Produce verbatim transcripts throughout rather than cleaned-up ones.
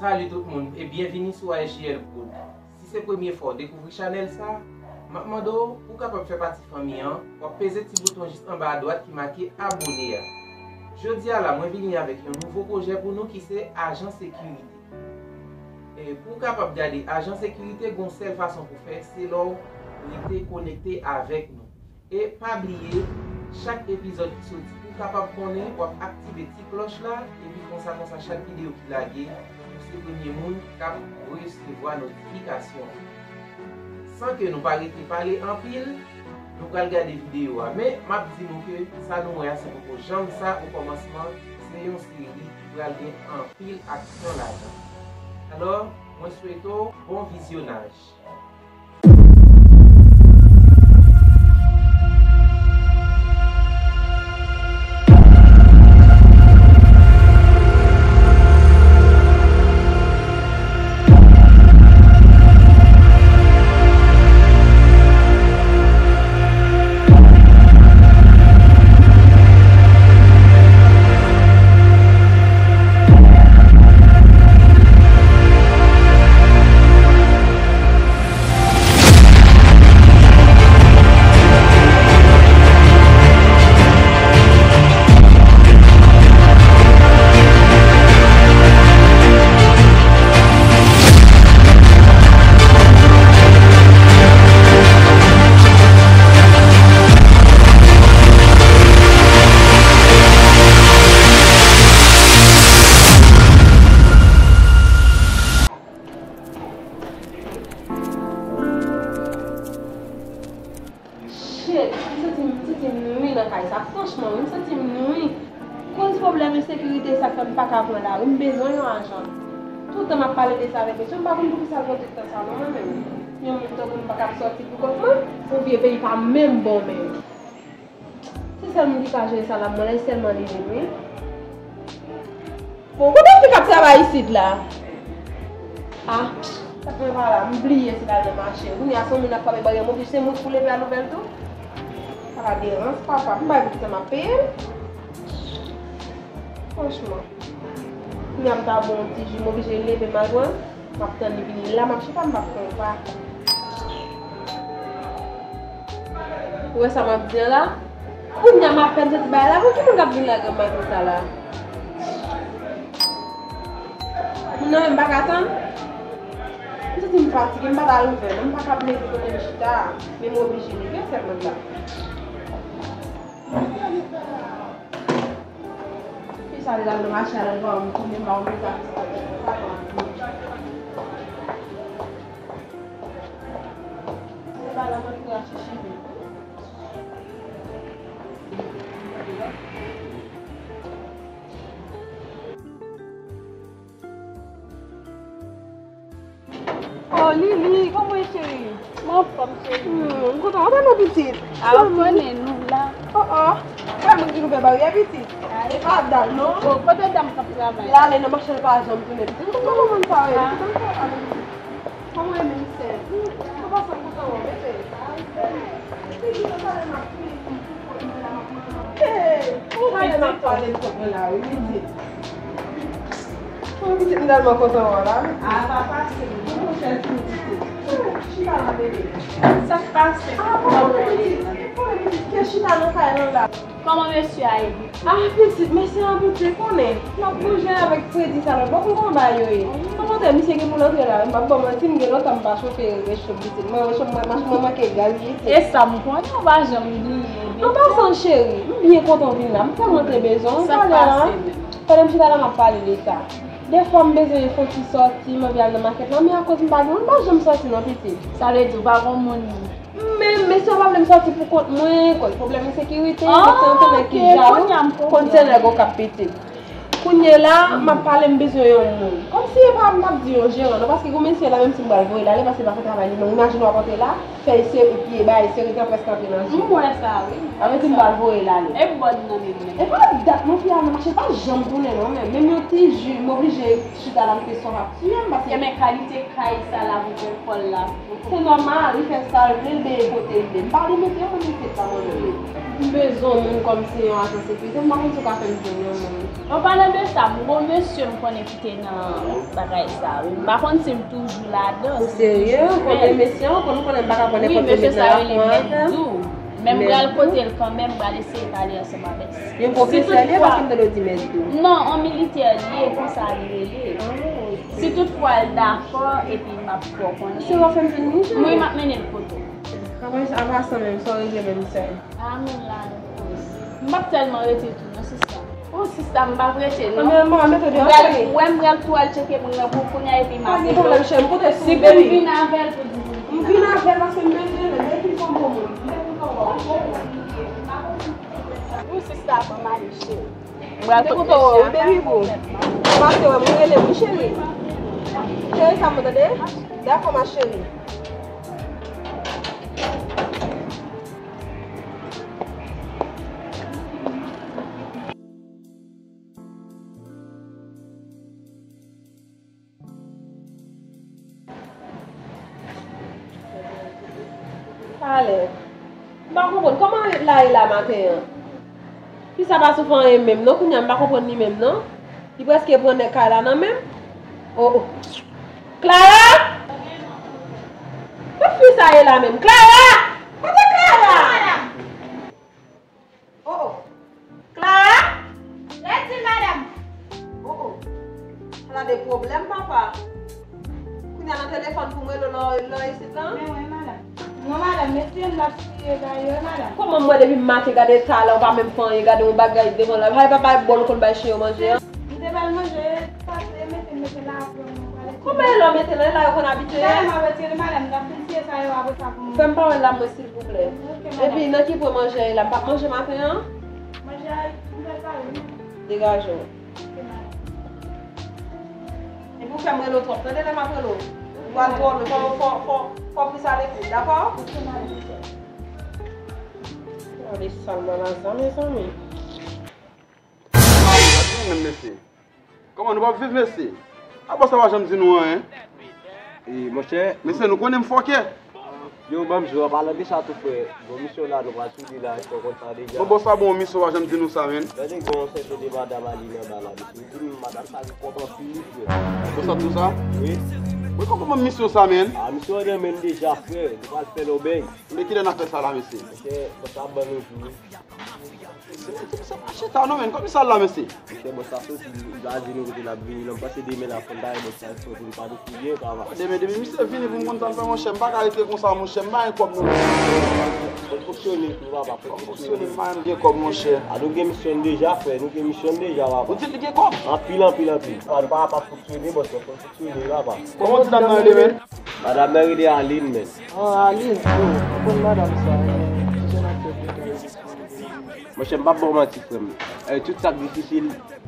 Salut tout moun e byenvini sou A S J L Prod. Si se premye fwa w dekouvri chanèl sa, m ap mande w pou w kapab fè pati fanmi an, w ap peze ti bouton jis anba adwat ki make abone a. Jodi a la, mwen vini avèk yon nouvo pwojè pou nou ki se ajan sekirite. E pou w kapab gade ajan sekirite, gon sèl fason pou fè, se lè w rete konekte avèk nou. E pa bliye, chak epizòd ki soti, pou w kapab konnen, w ap aktive ti klòch la, epi konsa, konsa, chak videyo ki lage, ou se premye moun k ap resevwa notifikasyon. San ke nou pa rete pale anpil, nou pral gade videyo a. Men, m ap di nou ke sa nou wè a, se poko janm sa okòmansman, se yon seri ki pral gen anpil aksyon ladan. Alò, mwen swete w bon vizyonaj. Shit, m santi m, m santi m nwi nan kay sa. Franchman, wi, m santi m nwi. Koz pwoblèm ensekirite sa k fè m pa ka pran lari. M bezwen yon ajan. Toutan m ap pale de sa avèk mesye, m pa konn poukisa l pran tout tan sa non, mwen menm. Yon moun tankou m pa kab sòti pou kont mwen. Yon vye peyi pa menm bon menm. Se sèl moun ki ka jere sa la, mwen la, e sèlman li menm, wi. Bon, kote fi k ap travay isit la? Ah, sa fè m pa la, m bliye si l al nan mache. Kounye a se yon moun ap frape bariè, m oblije, se mwen ki pou leve al ouvè l tou. Sa pa derans, papa, m pa gen tan m ap peye l. Franchman. Kounye a m ta bon ti jou, m oblije leve m al pran l. M ap tann li vini la, m ap chita, m p ap pran pa. Ou wè sa m ap di an la? Kounye a m apèn soti bay la, pou ki moun k ap vin la granm maten sa la? Moun nan menm pa ka tann? M santi m fatige, m pa t al ouvè non, m pa kab leve kote m chita a, men m oblije leve sèlman la. Fi sa li al nan mache a, l al ba w yon konnen, ba w yon mezanmi sa, sa pa anyen. Se pa la mwen pou rache cheve. Oh, Lili, kòman w ye, cheri? M anfòm, cheri. Hmm, m kontan wè w non, pitit. A, w konnen nou la. Oh, oh. Wè moun ki louvè baryè, pitit. E pa dam, non? Oh, kote dam k ap travay? L ale nan mache, l pa janm tounen, pitit. M kontan wè moun sa yo, pitit. M kontan wè pitit. Kòman w ye menm, sè? Hmm, m kontan, m kontan wè w, bebe. Pitit, sa lè m ap tounen. Ou pa lè m ap pale l kont mwen la, wi, pitit. Wi, pitit, m tèlman kontan wè w la, wi. A, pa pase, wi, monchè, ti pitit. Chita la, bebe. Sa k pase? A, bon, pitit, bon, pitit, ke chita nan kay lan la. Kòman mesye a ye? A, pitit, mesye a, bon, te konnen. L ap manje avèk fredi sa lòt bò, pou kòman bagay yo ye. Anpòtan, misye gen pou l antre la, m p ap ba w manti, m gen lontan m pa chofe recho m, pitit. Mwen, recho m, mwen, mwen manke gaz, pitit. E sa m konnen, ou pa janm bliye, bebe. An pasan, cheri, m byen kontan w vin la, m tèlman te bezwen w. Sa k pase menm? Pandan m chita la, m ap pale de sa. Defwa, m bezwen fè yon ti sòti, m anvi al nan makèt la, men akoz m pa gen moun, m pa janm sòti non, pitit. Sa vle di, ou pa gen moun Men, mesye yo pa vle m sòti pou kont mwen, koz pwoblèm ensekirite, mesye yo tande ki jalou, konn se nèg okap pitit. Kounye la, m ap pale, m bezwen yon moun. Kòmsi e pa, m p ap di yon jeran, non, paske gon mesye la, menm si m pral voye l ale, paske l pa fè travay li, men imajine w ap antre la, fè seri pye, bay seri tan prèske antre nan je. M wè sa, wi. Sa vle di m pral voye l ale. E bòn nan li menm. E pa dat non, fi a nan mache, l pa janm tounen, non, men menm yon ti ji, m oblije chita la, m te sòf ap tiye m, paske. E men kalite kay sa la pou fè kòl la. Se nòmal, li fè sa l vle, l beye kote l vle. M pa limite mwen, li fè sa mwen vle. M bezwen yon moun kòm se yon ajan sekirite, m pa konn si w ka fè m jwenn yon moun. An palan de sa, m gon mesye m konnen ki te nan bagay sa, wi. M pa konn si l toujou ladan. Ou serye? Ou konnen mesye an? Ou konnen, ou konnen m pa ka konnen kòb se met nan lafon an ankò? Wi, mesye sa rele Mèt Dou. Men m pral kote l kanmenm, m pral eseye pale ansanm avèk li. Yon pwofesè li ye, paske m tande w di Mèt Dou. Non, yon militè li ye, konsa li rele. Si toutfwa l dakò, epi m ap fè w konnen. Se w ap fè m jwenn li, cheri? Wi, m ap mennen l kote w. An pasan menm, sa w regle menm sè? A, men la, nou koze. M p ap tèlman rete tou, non, sista. Oh, sista, m p ap rete, non. Mwen, mwen, mete deyò, cheri. Ou wè m pral tou al tcheke moun nan pou kounye a, epi m ap rele w. Pa gen pwoblèm, cheri, m pote sou, baby. Si m vin avè l pou di pou m vin avè l, paske m bezwen l, depi l fè yon bon moun, depi l fè yon bon moun. Wi, sista, ban m ale, cheri. M pral kote mesye a. Baby boo. Pase wè m, ou rele m, wi, cheri. Cheri, sa m tande? Dakò, ma chérie. Talè. M pa konprann. Kòman la ye la maten an? Fi sa pa sou fè anyen menm non, kounye a m pa konprann li menm non. Li prèske pran nèg kay la nan men m. Oh, oh. Clara! Kot fi sa ye la menm? Clara! Kote Clara? Oh, oh. Clara? Redi, madanm. Oh, oh. Ala de pwoblèm, papa. Kounye a nan telefòn pou m rele w lò, lò isit lan. Men wi, madanm. Non, madanm, mesye m l ap siye bay yo, madanm. Kòman m wè depi maten gade talè, ou pa menm fè anyen, gade yon bagay devan la. Hay papa, bòl ou konn bay chen yo manje an? M te ba l manje, pase mete, mete la pou nou pale. Kòman e lò mete la, e la yo konn abitye? Talè m ap retire, madanm, m t ap fin siye sa yo apre sa pou mwen. Fè m pa wè l la, mwen, silvouplè. Ok, madanm. Epi, nan ki pwen manje a ye la? M p ap manje maten an? Manje a, m fè sa, wi. Degaje w. Ok, madanm. Epi w fè m rele w twòp, tande lè m ap rele w. Ou pral twò lwen, fò, fò, fò, fò plis a lekòl, dakò? Ok, madanm. Gade sal nan laza, mezanmi. Gade menm mesye. Kòman nou p ap viv mesye? A bòs la pa janm di nou anyen. E, monchè. Mesye, nou konnen m fòkè. Yo, ban m di w, an palan de sa tou, frè. Bon, misyon la, nou pral tou li la, èske w konn sa deja? Bon, bòs la, bon, misyon pa janm di nou sa, menn. Tande, gen yon sèten de madanm ali nan ba la, mesye. Li di m, madanm sa gen kòb anpil, wi, frè. Bòs la di w sa? Wi. Mwen pa konprann misyon sa, menn. A, misyon an nan men n deja, frè. Nou pral fè lòbèy. Men kilè n ap fè sa la, mesye? Monchè, bòs la ban nou jou, wi. Se, se, se pa chita non, menn. Kòman sa la, mesye? Monchè, bòs la soti, li pa di nou kote l ap vini non. M panse demen l ap fè, m pa wè bòs la fè pou li pa nou fouye, papa. Demen, demen misye vini pou m konn sa l fè, monchè. M pa ka rete konsa, monchè. M pa gen kòb non. Fò n fonksyone tou, papa. Fò n fonksyone, m pa menm gen kòb, monchè. A, nou gen misyon n deja, frè. Nou gen misyon n deja, papa. Ou di li gen kòb? Anpil, anpil, anpil. A, nou pa kapab fonksyone, bòs, fò n fonksyone, papa. Kòman ti dam nan rele, menn? Madanm nan rele Aline, menn. Ah, Aline, yo, ou konn madanm sa, eh, ti jèn ak tèt li. Monchè, m p ap ba w manti, frè m. Eh, tout sa k difisil,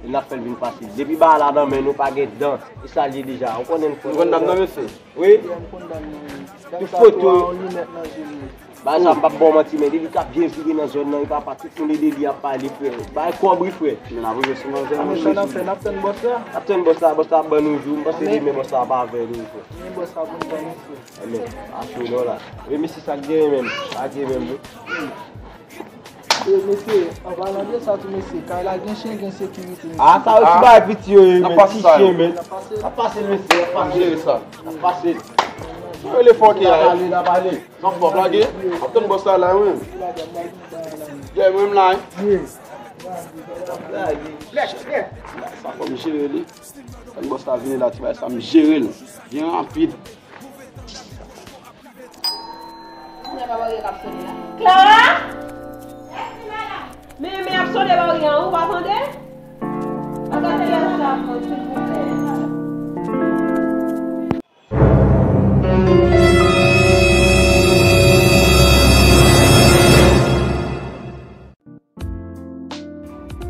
n ap fè l vin fasil. Depi bagay la nan men nou, pa gen dan. E sa l ye deja. Ou konnen n fò. Ou konn dam nan, mesye? Wi. M konn dam nan, wi. Tout foto. Yon linèt nan je l, wi. Bagay sa, m p ap ba w manti, men depi k ap byen vire nan zòn nan, wi, papa, tout moun ede li ap pale, frè. Bagay kòb, wi, frè. Men n ap rive sou manzè, monchè. N ap tann bòs la. N ap tann bòs la, bòs la ap ban nou jou. M panse demen bòs la ap avè nou, wi, frè. Men bòs la pou n tann, wi, frè. Amen. Acho non la. Men mesye sa k genyen menm. Pa gen menm, wi. E, mesye, an palan de sa tou, mesye, kay la gen chen, gen sekirite, mesye. Ah, sa yo ti bagay piti yo ye, men ti chen, men. N ap pase l, mesye, n ap pase l. N ap jere sa. N ap pase l. Ou rele fò ke a. N ap ale, n ap ale. Jan fò, lage. Ap tann bòs la la, wi. Yeah, mwen menm la, wi. Sa fò m jere li. Tann bòs la vini la, ti bagay sa, m jere l. Byen rapid. Clara! Men, men ap sone barye an, ou pa tande? Al gade telefòn la pou mwen, silvouplè.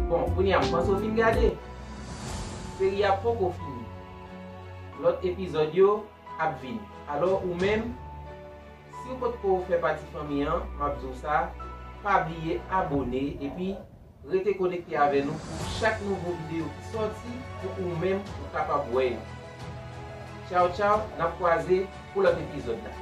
Bon, kounye a, m panse w fin gade. Seri a poko fini. Lòt epizòd yo ap vini. Alò, ou menm, si w potko fè pati fanmi an, m ap di w sa, pa bliye abòne epi rete konekte avè nou pou chak nouvo videyo ki sòti pou ou menm ou kapab wè yo. Tchaw, tchaw, n ap kwaze pou lòt epizòd la.